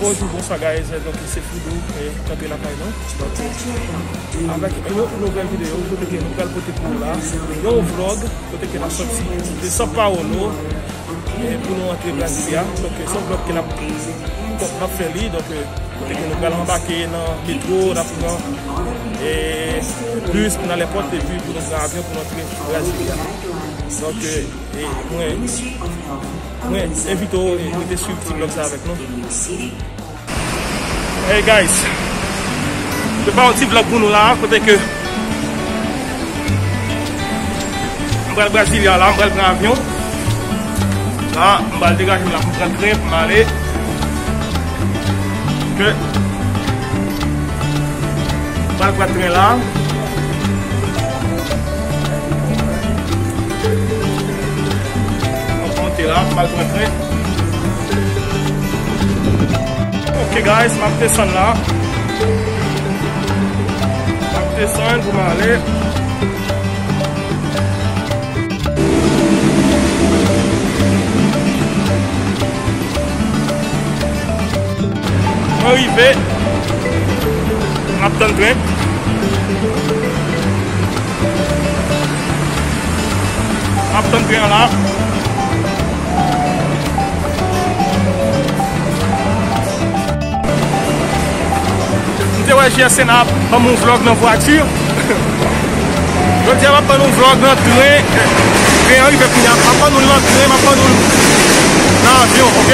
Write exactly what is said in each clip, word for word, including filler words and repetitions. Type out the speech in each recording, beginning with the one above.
Bonjou, bonswa, guys. Donk, se Fridou, eh, k antre lakay nou. Avèk yon nouvèl videyo, kote ke nou pral pote pou ou la yon vlog, kote ke n ap sòti de São Paulo, eh, pou nou antre Brasilia. Donk, se yon vlog ke n ap, n ap fè li. Donk, eh, kote ke nou pral anbake nan metwo, n ap pran, eh, bis pou n al èpòt, epi pou nou pran avyon pou nou antre Brasilia. Donk, eh, E mwen, mwen envite w, e, rete swiv ti vlog sa avèk nou. Hey guys, prepare yon ti vlog pou nou la, kote ke m pral Brasilia la, m pral pran avyon. La, m pral degaje m la pou m pran tren pou m ale. Ok. M pral pran tren la. M ap monte la, m pral pran tren. Ok guys, m ap desann la. M ap desann pou m ale. Mwen rive. M ap tann tren. M ap tann tren an la. M te wè G S N ap ban m yon vlog nan vwati. Jodi a, m ap ban nou vlog nan tren. Tren an rive kounye a. M ap ban nou l nan tren, m ap ban nou l nan avyon, ok?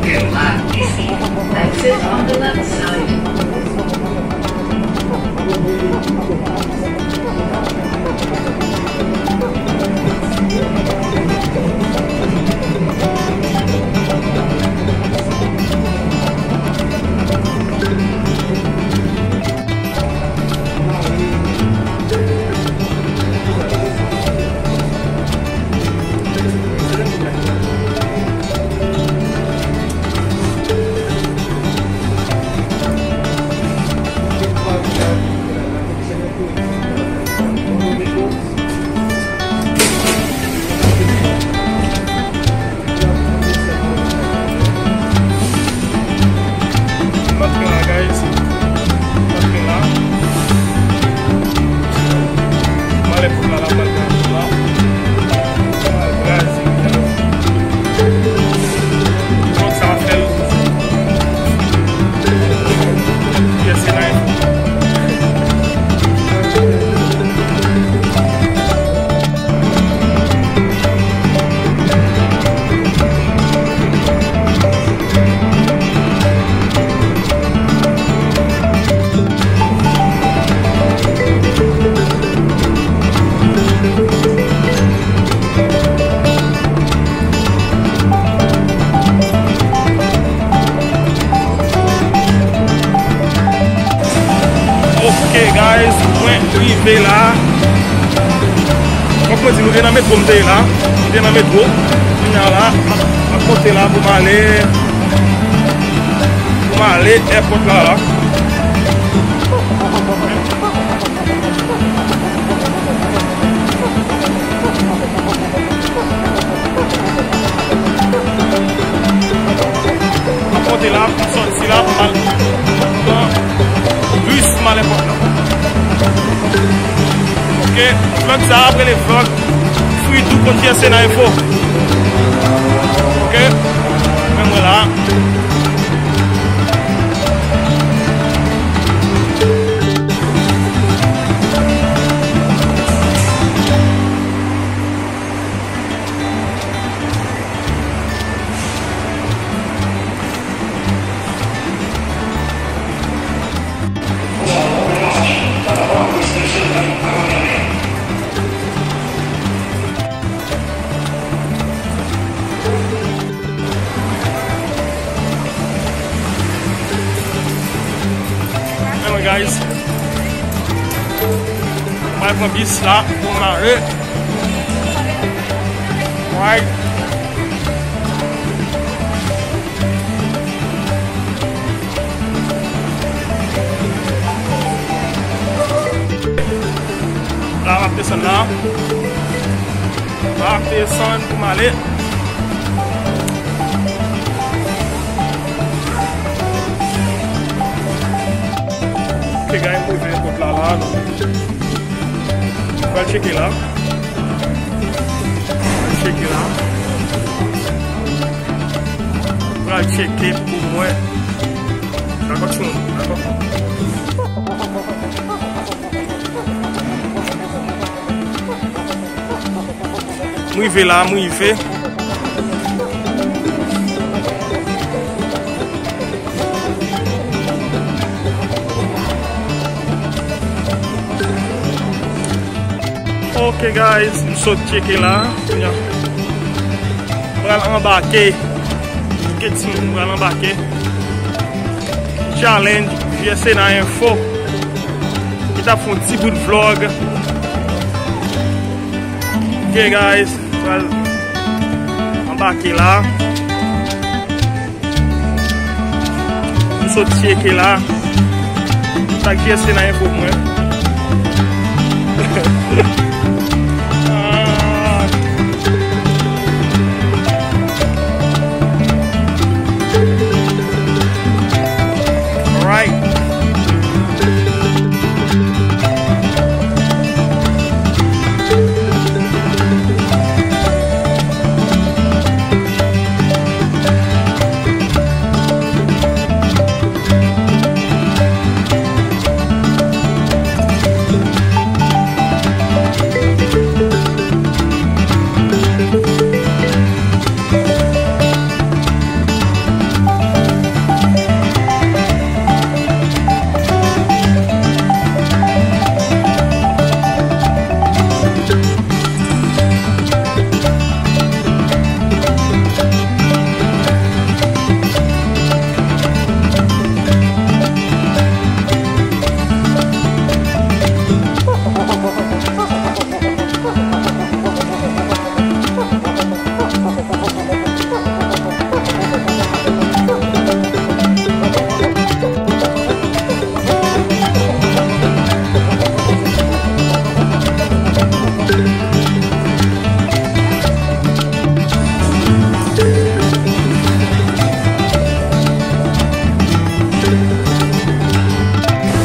Your left, exit on the left side. M antre la, guys. M antre la. M ale pou la, la, m antre la. M al Brasilia. Vlog sa ap fè l. Yes, se la. Ok, guys, mwen rive la. Fòk mwen di nou, se nan metwo m te ye la. M te nan metwo. Kounye a la, m ap, m ap monte la pou m ale, pou m ale èpòt la, la. M ap monte la, m sòti la, m al pran bis m al èpòt la. Ok, vlog sa ap rele vlog Fridou konn G S N Info. Ok, men mwen la. Anyway, guys, mwen pran bis la pou m ale. Right. La, m ap desann la. M ap desann pou m ale. Ok, guys, m rive kot la la. Pral tcheke la. Pral tcheke la. Pral tcheke pou mwen. Dakò, timoun, dakò. M rive la, m rive. Ok, guys, m sot tcheke la. Kounye a, m pral anbake. Ok, timoun, m pral anbake. Challenge, J S N A Info. Ki t ap fè yon ti bout vlog. Ok, guys, pral anbake la. M sot tcheke la. Sa k J S N A Info pou mwen. Alright.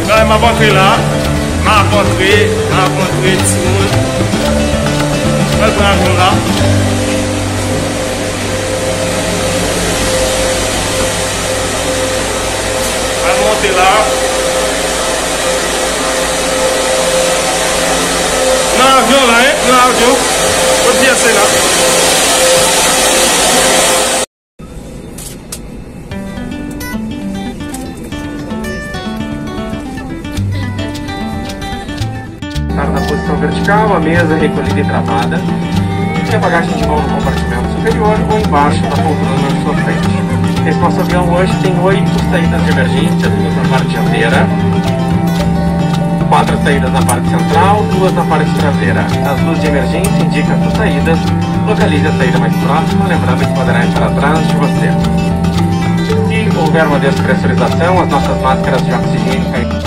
Guys, m ap antre la. M ap antre, m ap antre, timoun. Mwen pran avyon la. Al monte la. Nan avyon la, hein? Nan avyon. Kot J S N A? Sentar na posição vertical, a mesa recolhida e travada. Use a bagagem de mão no compartimento superior ou embaixo da poltrona na sua frente. Esse nosso avião hoje tem oito saídas de emergência, duas na parte dianteira, quatro saídas na parte central, duas na parte traseira. As luzes de emergência indicam essas saídas. Localize a saída mais próxima, lembrando que poderá estar atrás de você. Se houver uma despressurização, as nossas máscaras de oxigênio cairão.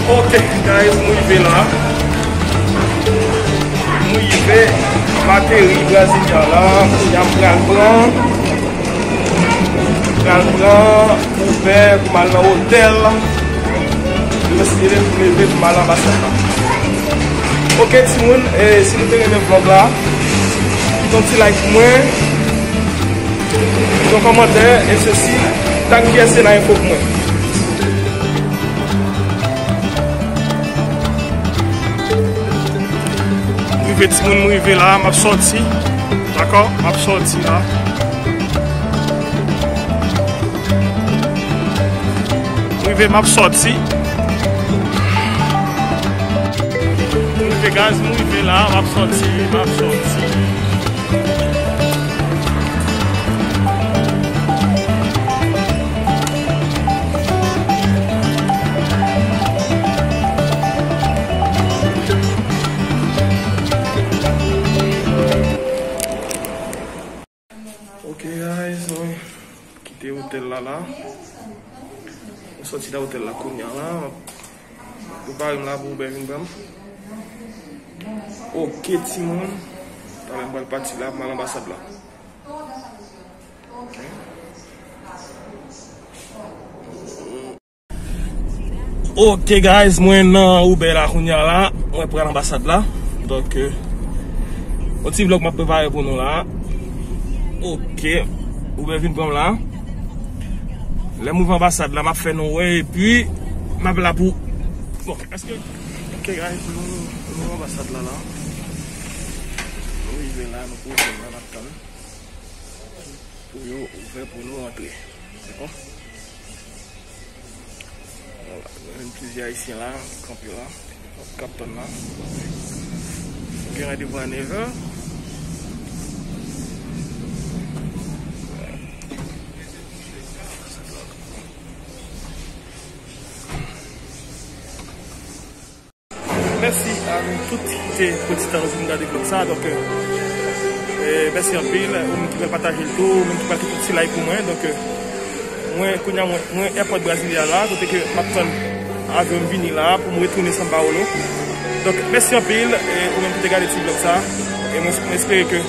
Ok, guys, m rive la. M rive, m ateri Brasilia la. Kounye a m pral pran, pral pran Uber pou m al nan otèl. Demen si Dye vle, pou m leve pou m al anbasad la. Ok, timoun, e, si nou te renmen vlog la, kite yon ti like pou mwen. Yon kòmantè, e sesi, tag P S C nan enfo pou mwen. M rive timoun, m rive la, m ap sòti. Dakò? M ap sòti la. M rive, m ap sòti. M rive, guys, m rive la, m ap sòti, m ap sòti. Ok, guys, nou kite otèl la la. Nou sòti nan otèl la kounye a la. Prepare m la pou Uber vin pran m. Ok, timoun. Talè m pral pati la pou m al anbasad la. Ok, guys, mwen nan Uber la kounye a la. Mwen pral anbasad la. Donk, euh, yon ti vlog m ap prepare pou nou la. Ok, Uber vin pran m la. Lè m rive anbasad la, m ap fè nou wè, epi m ap la pou, bon, èske, ok, guys, nou, nou anbasad la la. Nou rive la, nou poze la, n ap tann pou yo ouvè pou nou antre. Dakò? Vwala, nou jwenn plizyè Ayisyen la, kanpe la, k ap tann la. Nou gen randevou a nèv è. Mèsi a nou tout ki te pran ti tan nou pou nou gade vlog sa. Donk, euh, euh, mèsi anpil. Ou menm ki pral pataje l tou, ou menm ki pral kite yon ti like pou mwen. Donk, euh, mwen, kounye a, mwen, mwen èpòt Brasilia la, kote ke m ap tann avyon m vini la pou m retounen São Paulo. Donk, mèsi anpil, e ou menm ki te gade ti vlog sa. E mwen, mwen espere ke,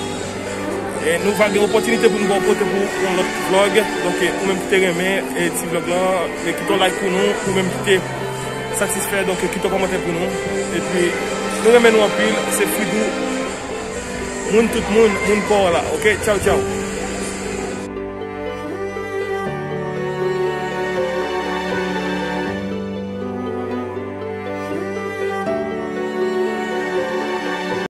e nou va gen opòtinite pou nou ba w pote pou yon lòt vlog. Donk, e ou menm ki te renmen, e ti vlog lan, e kite yon like pou nou, ou menm ki te satisfè, donk, kite yon kòmantè pou nou. Epi, nou renmen nou anpil, se Fridou, moun tout moun, moun pa w la, ok? Tchaw, tchaw.